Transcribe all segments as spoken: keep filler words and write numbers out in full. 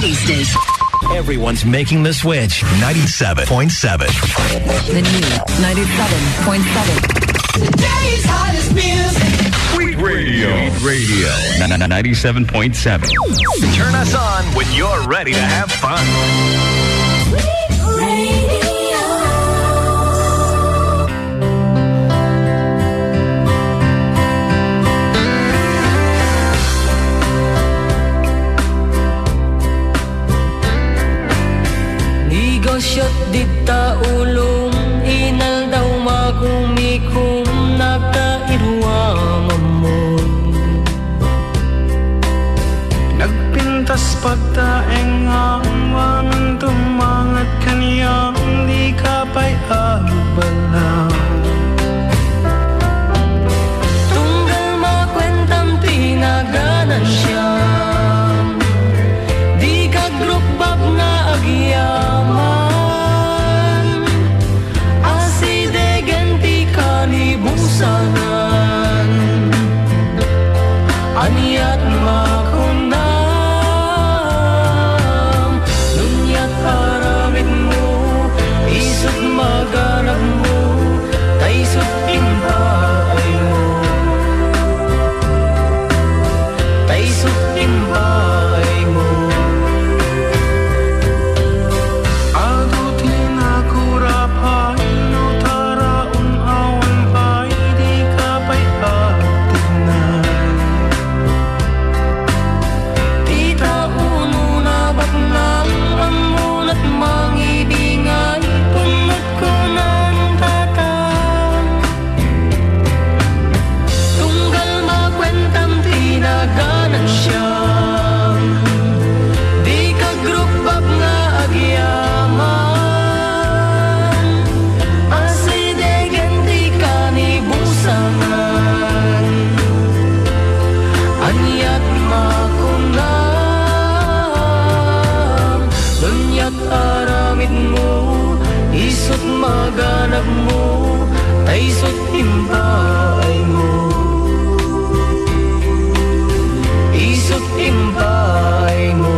These days. Everyone's making the switch. Ninety-seven point seven. The new ninety-seven point seven. Today's hottest music. Sweet Radio. Sweet Radio. Na- na- na- ninety-seven point seven. Turn us on when you're ready to have fun. Negosiot dita ulom, inaldaw makumikom, nagkairuam ammon. Nagpintas pagtaeng nga umwangan, tumangad kaniam, dika pay agbala. Tunggal makuentam ti naganansiam, dika agrukbab nga agyaman. Asidegen ti kanibusangan, aniat makunam, nuniat aramidmo, isut maganabmo, ta isut impaaymo. Ta isut impaaymo. Adu ti nakura pay no taraon awan pay, dika pay agtignay. Ti tao no nabaknang, ammona't mangibingay, punot kunan tatang. Tunggal makuentam ti naganansiam, dika agrukbab nga agyaman. Asidegen ti kanibusangan, aniat makunam, nuniat aramidmo, isut maganabmo, ta isut impaaymo. Isut impaaymo.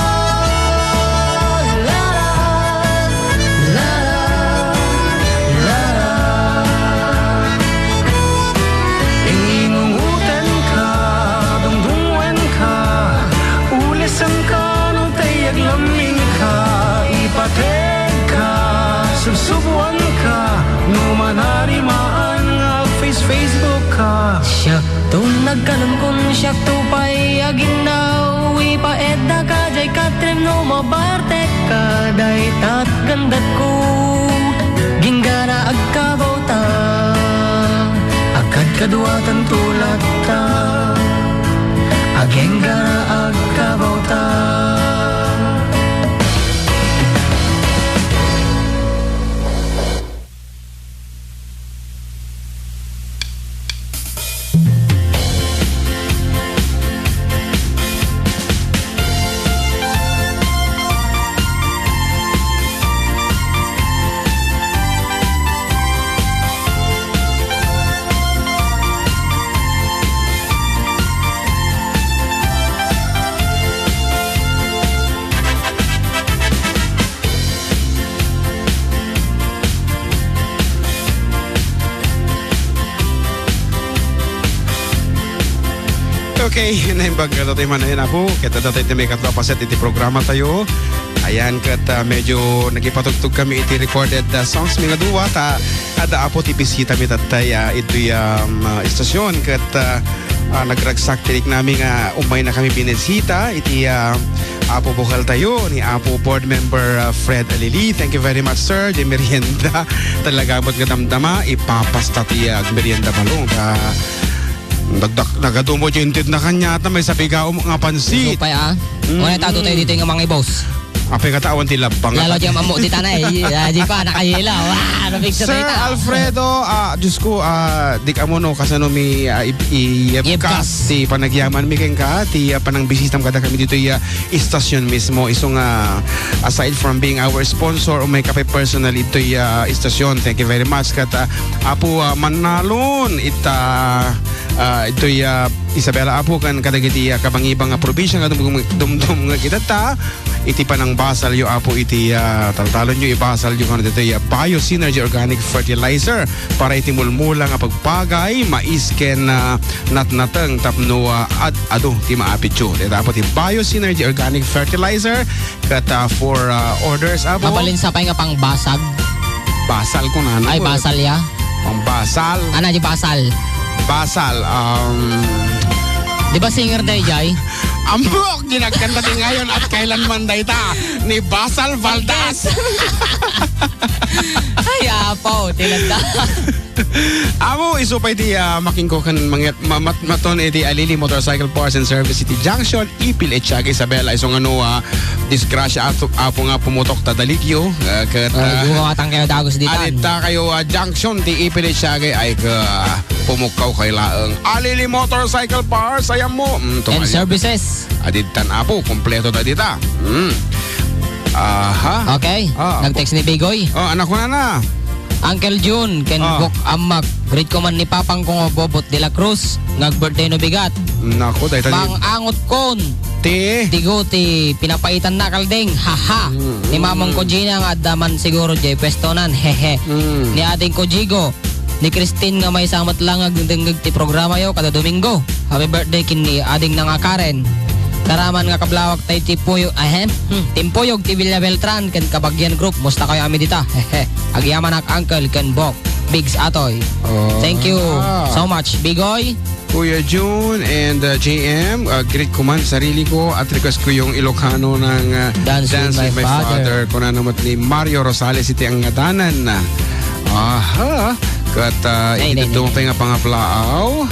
la, la, la, la. Ingungotenka, dungdungngoenka, ulisenka no tay aglammingka, ipatedka, subsubuanka, no manarimaan nga ag-face-Facebook ka. Siak to nagkanunkun, siak to pay aginnaw, ipaeddaka jay katrem no mabartekka, daytat gandatko, ginggana agkabawta. Agkadkaduatan to latta, agingga agkabawta. Okay, naimbag ka tayo man, ayan, Apo. Kita tayo ti may katlo a paset iti programa tayo. Ayan, ket, ah, medyo nagipatugtog kami iti recorded, ah, songs mi nga duwa, ta adda, Apo, ti bisita mi tattay, ah, itoy, um, ah, istasyon, ket, ah, ah, nagragsak ti riknami nga umayna kami binisita iti, ah, Apo Bukal tayo, ni Apo Board Member, ah, Fred Alili. Thank you very much, sir. Di merienda. Talaga mo't nga damdama, ipapasta ti, ah, merienda balong. Ah, nagdak-, nagadumo ti inted na kanya, ta may sabigaw nga pansit. Isu pay, ah. Mm. Wala tato tayo dito yung mga ibos. Apay kata awan ti labbang. Lalo diyang ammo di tanay. Ah, di pa, nakayela. Wah, ano, big Sir Alfredo, ah, Diyos ko, ah, di ka mo, no, kasano mi, ah, i-, i-, Yebkas. Yebkas ti panagyaman mi kenka, ti, ah, panangbisitam kada kami dito, ah, istasyon mismo. Isu nga, aside from being our sponsor, o may kape personal ito, ah, istasyon. Thank you very much. Kat, ah, Apo, ah, Manalon, ita, ah, ito, ah, Isabela, Apo, kan kadagiti, ah, kabangibang nga probinsya nga dumdum, dumdum nga kita ta, iti panangbasalyo, Apo, iti, ah, taltalonyo, ibasalyo kano ditoy, ah, Bio Synergy Organic Fertilizer para iti mulmula nga pagpagay, mais ken, ah, natnateng tapno, ah, ad-adu ti maapityo. Dayta, Apo, ti Bio Synergy Organic Fertilizer ket, ah, for, ah, orders, Apo. Mabalin sa pay nga pangbasag? Basal ko na, Ay, basal ya? Pangbasal. Ana di basal? Basal, um, Di ba singer day, Jay? Ambok, ginagkanta ti ngayon at kailanman dayta ni Basal Valdez. Ay, apaw, tinanda. Amo, isu pay ti, ah, makingko ken mangyat-, mamatmaton iti Alili Motorcycle Parts and Service iti Junction, Ipil, Etiaga, Isabela. Isu nga no, ah, disgrasya, ato, apo nga pumutok ta daligyo, ah, ket, Ay, ah, gumawa tang kayo dagos ditan. Adita kayo, ah, Junction ti Ipil, Etiaga, ay ka, pumukkaw kay laeng. Alili Motorcycle Parts, ayam mo. Mm, And tumayo. Services. Adidtan, apo, kompleto ta dita. Mm. Aha. Okay. Ah, Nag-text ni Bigoy. Oh, anak ko na na. Uncle Jun, ken Ah. Bok Amak, greet ko man ni Papang ko nga Bobot de la Cruz, nga birthday no bigat. Nako, dayta ni Mang angot kon. Ti? Digo ti pinapaitan na kalding. Haha. Mm, Ni Mamang mm. Ko Gina nga adda man siguro jay pwestonan. Hehe. Mm. Ni ading ko Jigo. Ni Christine nga maysa met lang nga agdengdengngeg ti programa yo kada Domingo. Happy birthday ken ni ading na nga Karen. Taraman nga kablawak tay ti puyo, ahem, hmm, Timpuyog ti Villa Beltran ken Kabagyan Group. Musta kayo ami dita? Hehe. Agyamanak, Uncle ken Bok. Bigs Atoy. Oh. Thank you so much, Bigoy. Kuya Jun and, uh, J M, uh, greet ko man sarili ko at request ko yung Ilocano ng, uh, Dance with My Father. Kuna naman ni Mario Rosales iti ang ngadanan. Aha. Kat, uh, Ay, iti nay, nay, tumapay nay. Nga pangaplaaw.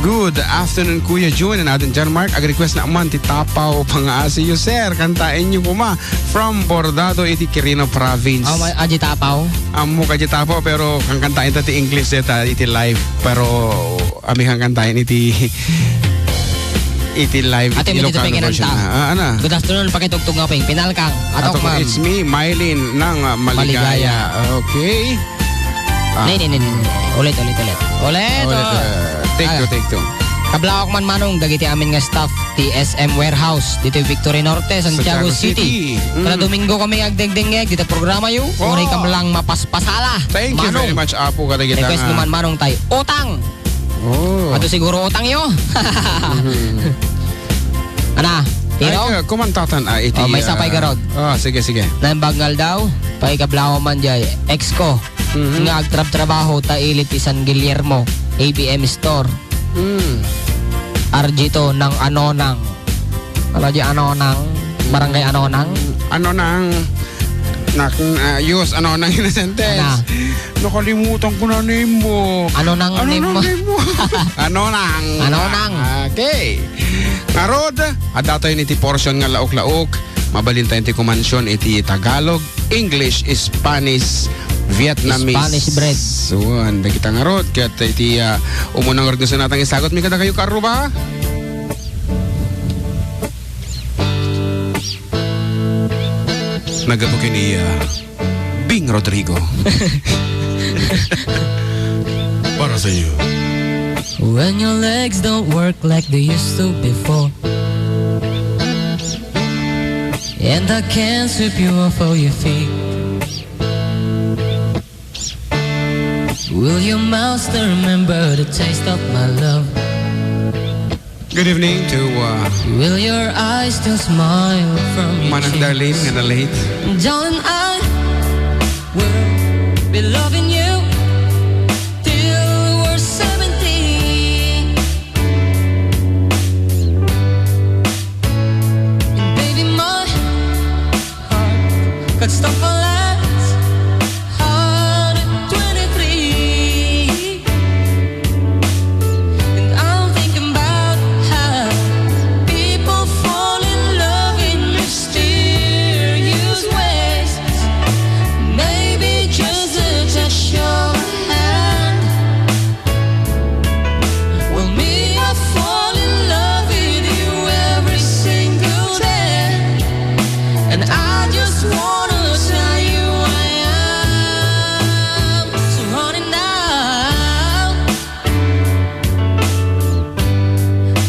Good afternoon, Kuya Jun and Aden John Mark. Ag-request na man ti Tapaw, Pangaasiyo, sir. Kantaenyo koma from Bordado iti Quirino Province. Aw, ma-, adi Tapaw? Ammo ka di Tapaw, pero kangkantaen ta ti English deta iti live. Pero ami kangkantaen iti, iti live, iti Ilocano version. Ate, mo dito kanta. Ah, ana. Good afternoon, pakitugtog nga ping. Pinalkang. Atok, ma'am. It's me, Mylene ng, ah, Maligaya. Maligaya. Okay. Ah. Nay, nay, nay, nay, nay. Ulit, ulit, ulit. Ulit, ulit. Ah. Take two, take two. Kablawak man, Manong, dagiti amin nga staff ti S M Warehouse ditoy Victory Norte, Santiago City. Santiago City. Mm. Kada Domingo kami agdengdengngeg dita programayo. Oh. Uray kam lang mapaspasala. Thank you very much, Apo, kadagita nga. Manong. Request naman, Manong, tay Utang. Oh. Ato siguro utangyo. Mhm. Ana, Tino? Ay, uh, kumantatan, ah, iti, oh, may sapay, ah, garod. Ah, sige, sige. Naimbag nga aldaw, paikablawa man jay ex ko, mhm, nga agtrabtrabaho ta ili ti San Guillermo, A B M Store. Mm. R G to ng Anonang. Ano di Anonang? Barangay Anonang? Anonang. Nak-, ah, yus, Anonang Innocentes. Ana. Nakalimutan ko na name mo. Anonang name mo. Anonang name mo. Anonang. Anonang. Okay. Ngarud, adda tayo iti portion nga laok-laok. Mabalin tayo iti kumansion iti Tagalog, English, Spanish, Vietnamese. Spanish bread. Suan, dagita ngarud. Ket iti, ah, umunang ngarud nga sunatang isagot mi kadakayo, kaarruba. Naggapu ken ni, ah, Bing Rodrigo. Para sa iyo. When your legs don't work like they used to before, and I can't sweep you off of your feet, will your mouth still remember the taste of my love? Good evening to, uh, will your eyes still smile from your cheeks? Manang Darlene nga na-late. Darling, I will be loving you till we're seventy. And baby, my heart could stop for less. Heart at twenty-three. And I'm thinking about how people fall in love in mysterious ways. Maybe just a touch of hand. Well, me, I fall in love with you every single day. And I just wanna tell you I am. So honey, now,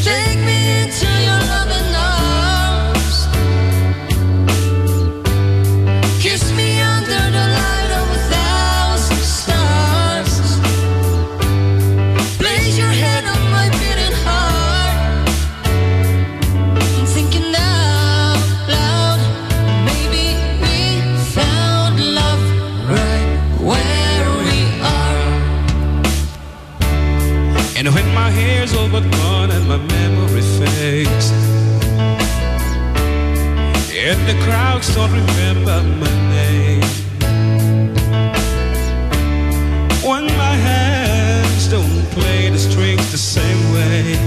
take me into your loving arms. Kiss me under the light of a thousand stars. Place your hand on my beating heart. I'm thinking out loud. Maybe we found love right where we are. And when my hair's all but gone and my memory fades, and the crowds don't remember my name, when my hands don't play the strings the same way,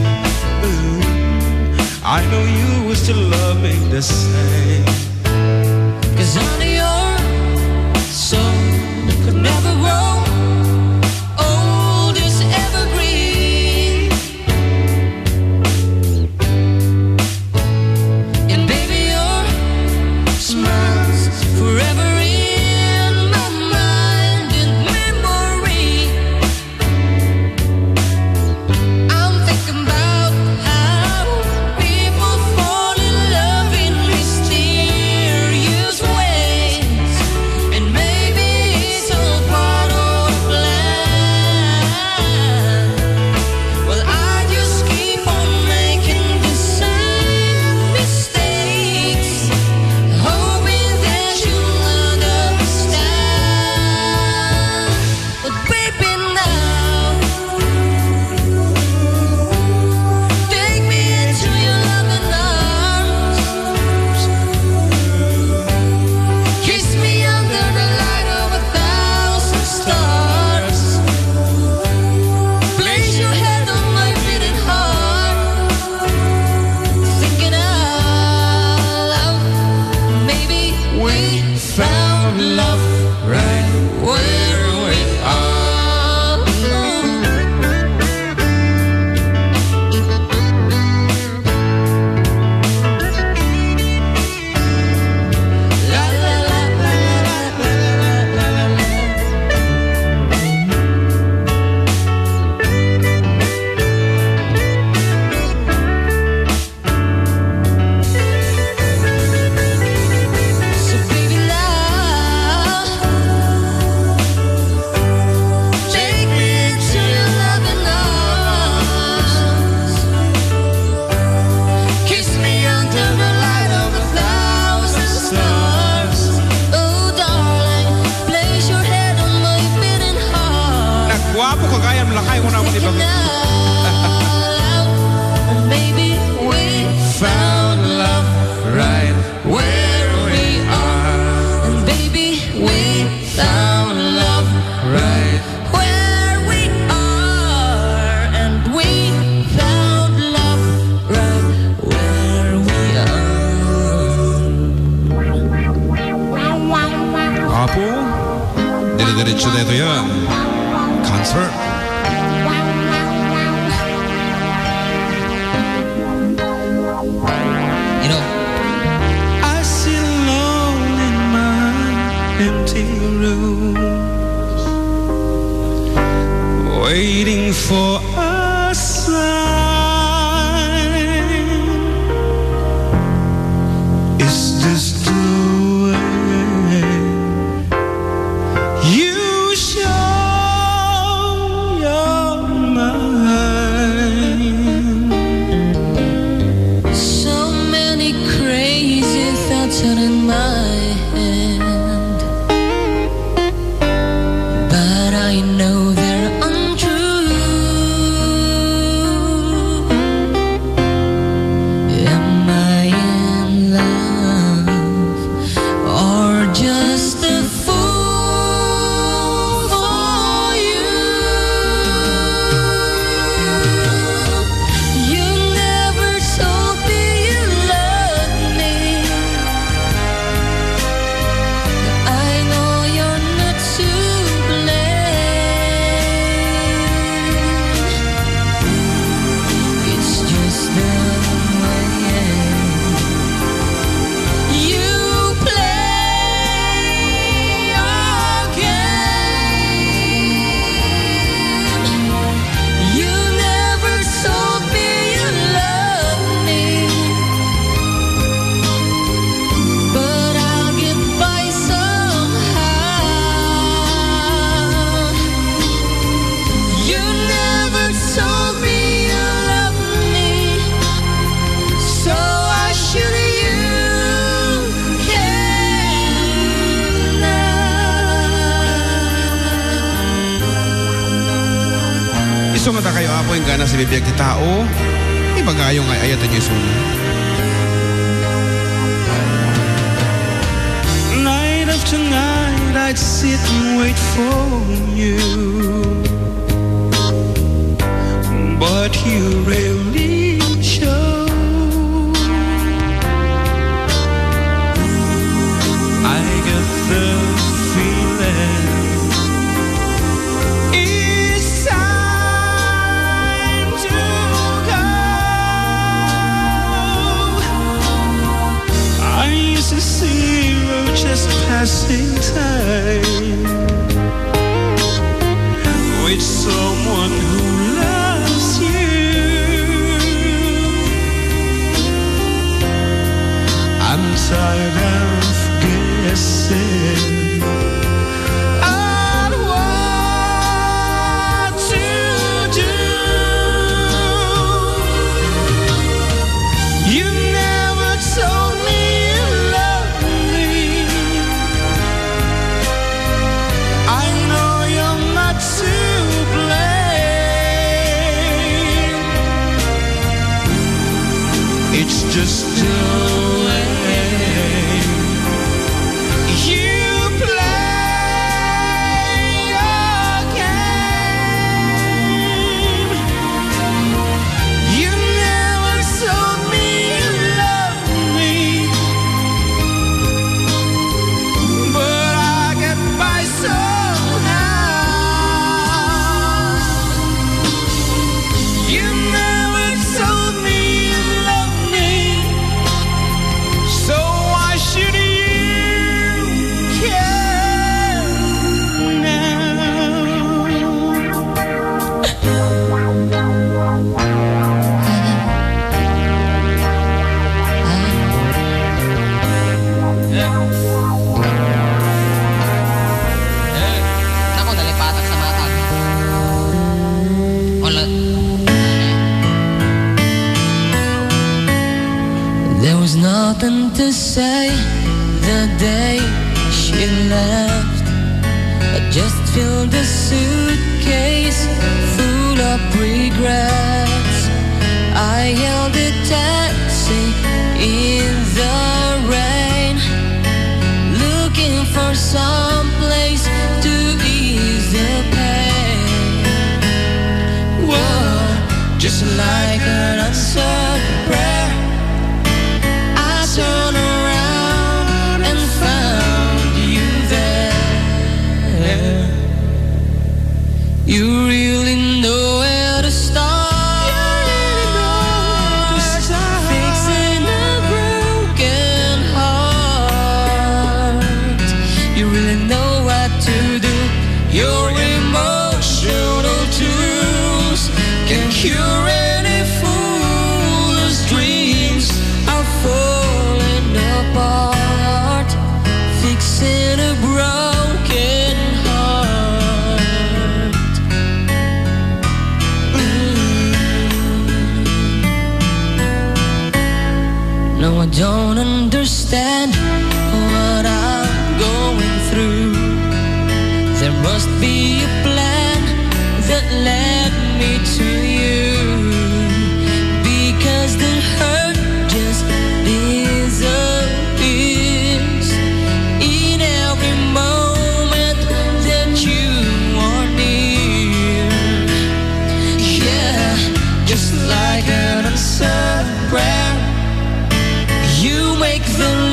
mm, I know you will still love me the same. 'Cause honey, your soul could never grow old as evergreen. And baby, your smile's forever in my mind and memory. I'm thinking about how people fall in love in mysterious ways. And maybe Diretso daytoy a concert. You know, I sit alone in my empty room, waiting for a sign. Is this the way you show your mind? So many crazy thoughts are in my head, but I know they're untrue. Am I in love or just a fool for you? You never told me you loved me. I know you're not to blame. It's just the way you play your game. You never told me you loved me, but I'll get by somehow. You never told me you loved me, so why should you care now? Isu nga dakayo, Apo, inggana sibibiag ti tao, ibagayo nga ay-ayatenyo isuna. Night after night, I'd sit and wait for you, but you rarely show. I get the feeling it's time to go. I used to see you just passing time with someone who loves you. I'm tired of guessing on what to do. You never told me you loved me. I know you're not to blame. It's just the way you play your game. You never told me you loved me, but I get by somehow. You never told me you love me, so why should you care now? Naku, nalipatak sa mata. Wala. There was nothing to say the day she left. I just filled the suitcase full of regrets. I hailed a taxi in the rain, looking for some place to ease the pain. Whoa, just like an answered prayer, I turned around and found you there. Now I don't understand what I'm going through. There must be a plan that led me to you. Because the hurt just disappears in every moment that you are near. Yeah, just like an answered prayer, you make the